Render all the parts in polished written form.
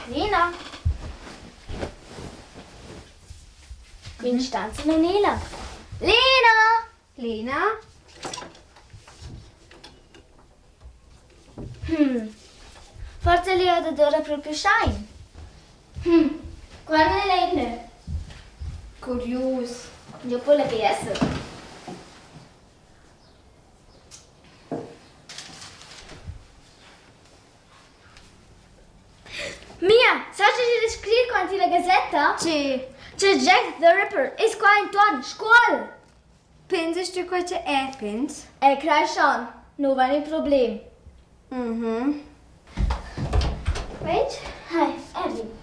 Lena? Quin stanza non ela. Lena! Lena? Hm. Forsa l'eu dadora propi schain. Hm. Quando è lei Curius. Io po la esser. Mia, sast che descrit quant illa gazetta? Che? Che Jack the Ripper es qua intuorn Scuol. Pensast tu qua che è pens? El craj schon, nu vain ün problem. Mhm. Wait, hi, Eddie.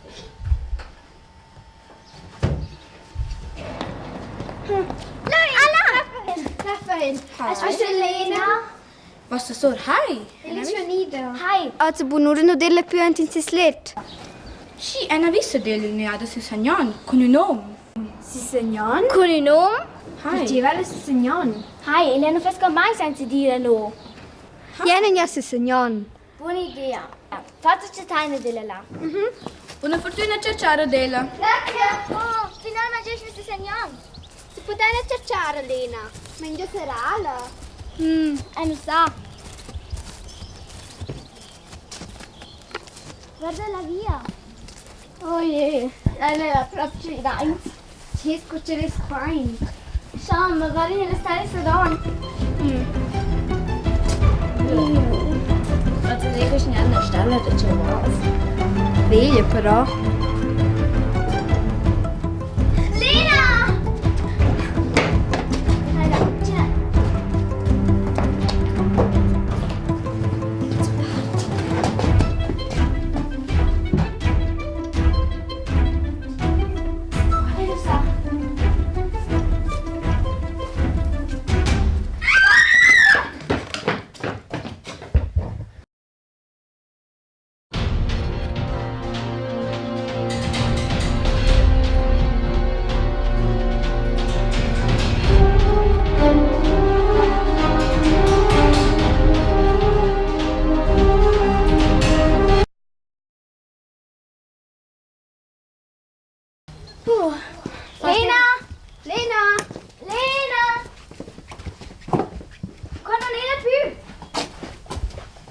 Raphael. Hast du Lena? Was das so? Hi! Hi. Also bunura nu dirla più ant in seis let. Sì, è una vista delineata su Sagnon, con un nome. Sisegnon? Con ün nom? Hi. Chi va la Sisegnon? Hi, Elena nu fess mai senza dire no. Jena gna Sisegnon. Buona idea. Fate c'è della là. Buona fortuna a cercare della. Grazie. Oh, finalmente ci segniamo. Si poteva cercare Lena, ma in serala. Non sa. Guarda la via. Oh je, è proprio dai. Che scucere squain. Ciao, magari nella stare sedon. Also, ich ist nicht an der Stelle, das schon was. Veglia però. Lena! Allora, c'è. Lo sa. Lena! Lena! Lena! Qua non era più!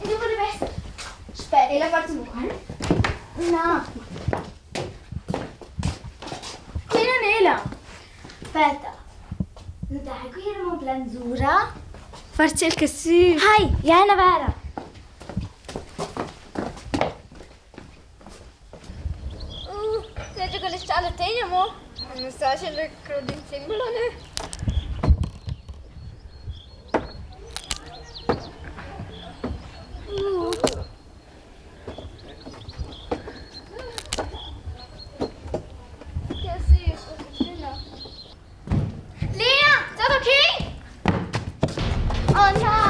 E dove deve essere? Aspetta. E la forza qua? No. Qui non era. Aspetta. Dai, qui era un planzura. Forse il che sì. Hi, Jana vera. Legge con le scale teniamo? Non so se le credo insieme o no. Che sì, Lea, is dat oké? Oh no.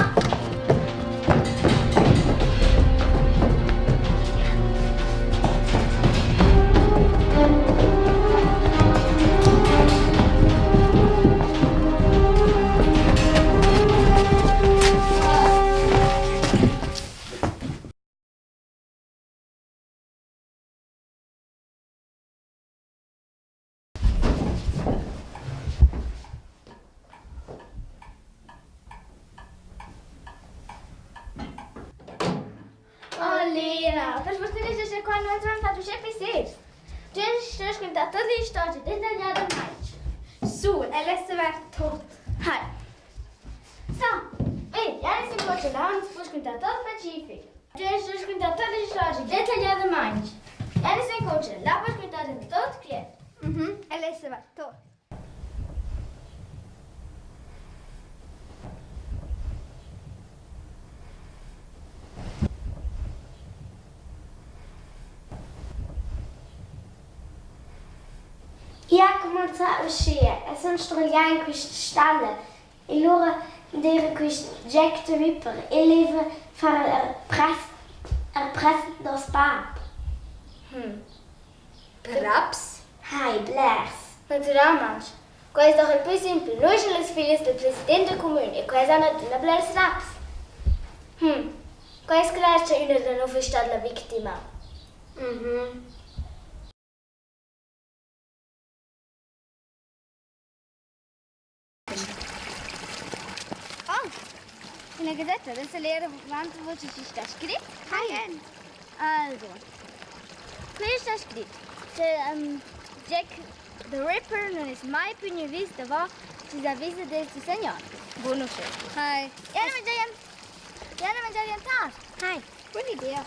Oh Lena, per fortuna che qua non abbiamo fatto sempre sers. Tu hai raccontato tutta la storia dettagliatamente. Su, e lesse ver tot. Hi. So, vedi, adesso in porcellana si può scontare tutto il Pacifico. Tu hai raccontato tutta la storia dettagliatamente. Adesso in porcellana puoi scontare tutto qui. Mhm, e lesse ver tot. Io ho cominciato a uscire e sono strogliata in questa stalla e loro d'era quest Jack the Ripper e leva fare erpress dos bab. Raps? Hai, blers. Naturalmente. Questo è il più semplice. Noi siamo le figlie del presidente del comune e questa è una blers raps. Questo è una della nuova stata la vittima. Oh, ina gasetta, da lera quant voce ci sta scrit. Hi. Also, qui sta scrit che um, Jack the Ripper non es mai più gnü vis davo chi s'ha vis del su signor. Buono schön. Hi. Jana mangiar, Jana mangiar gentar. Hi. Buna idea.